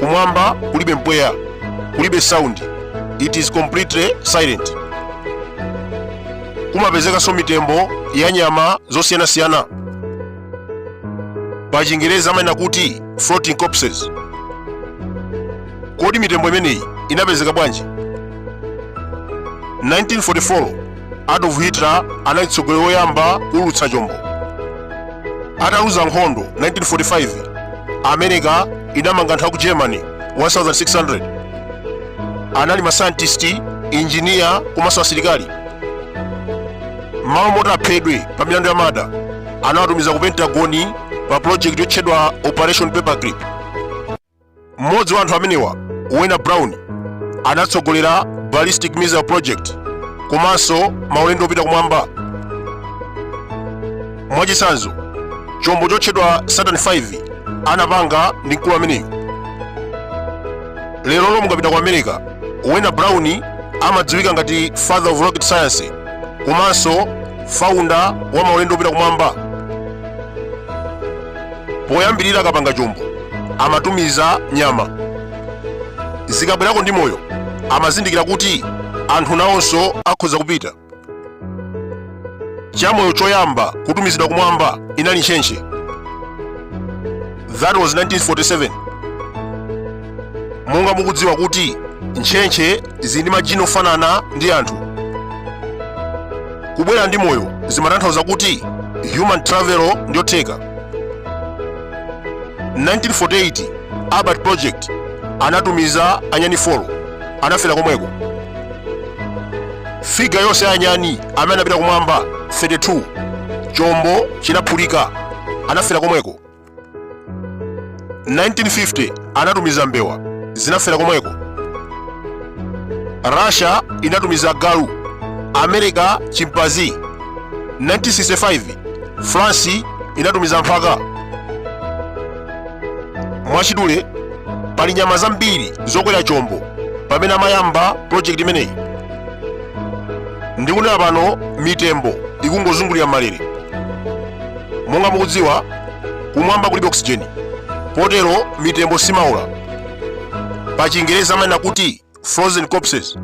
Kumwamba kulibe mpweya, kulibe sound, it is completely silent. Kumapezekanso mitembo ya nyama zosiyanasiyana, pa Chingerezi amanena kuti floating corpses. Kodi mitembo imeneyi inapezeka bwanji? 1944 Adolf Hitler anali mtsogoleri woyamba kuulutsa chombo. Ataluza nkhondo 1945, America inamanga anthu aku Germany 1600. Anali ma scientist, engineer komanso asilikali. M'malo moti aphedwe pa milandu ya murder, anawatumiza ku Pentagon pa project yotchedwa Operation Paperclip. Mmodzi wa anthu amenewa, Wernher Braun, anatsogolera ballistic missile project komanso maulendo opita kumwamba. Mwachitsanzo, chombo chotchedwa Saturn V anapanga ndi mkulu ameneyu. Lero lomwe mukapita ku America, Wernher Braun amadziwika ngati father of rocket science komanso founder wa maulendo opita kumwamba. Poyambirira akapanga chombo amatumiza nyama. Zikabwerako ndi moyo, amazindikira kuti anthu nawonso akhoza kupita. Chamoyo choyamba kutumizidwa kumwamba inali ntchentche. That was 1947. Monga mukudziwa kuti ntchentche zili ndi majini ofanana ndi anthu, kubwera ndi moyo zimatanthauza kuti human travel ndiyotheka. 1948 Abbott project anatumiza anyani 4, anafera komweko. Figure yonse ya anyani amene anapita kumwamba 32, chombo chinaphulika, anafera komweko. 1950 anatumiza mbewa, zinafera komweko. Russia inatumiza galu, America chimpanzee. 1965 France inatumiza mphaka. Mwachidule, pali nyama zambiri zokwera chombo pamene amayamba project imeneyi. Ndikunena pano mitembo ikungozungulira m'malere. Monga mukudziwa, kumwamba kulibe oxygen, potero mitembo simaola. Pa Chingerezi amanena kuti frozen corpses.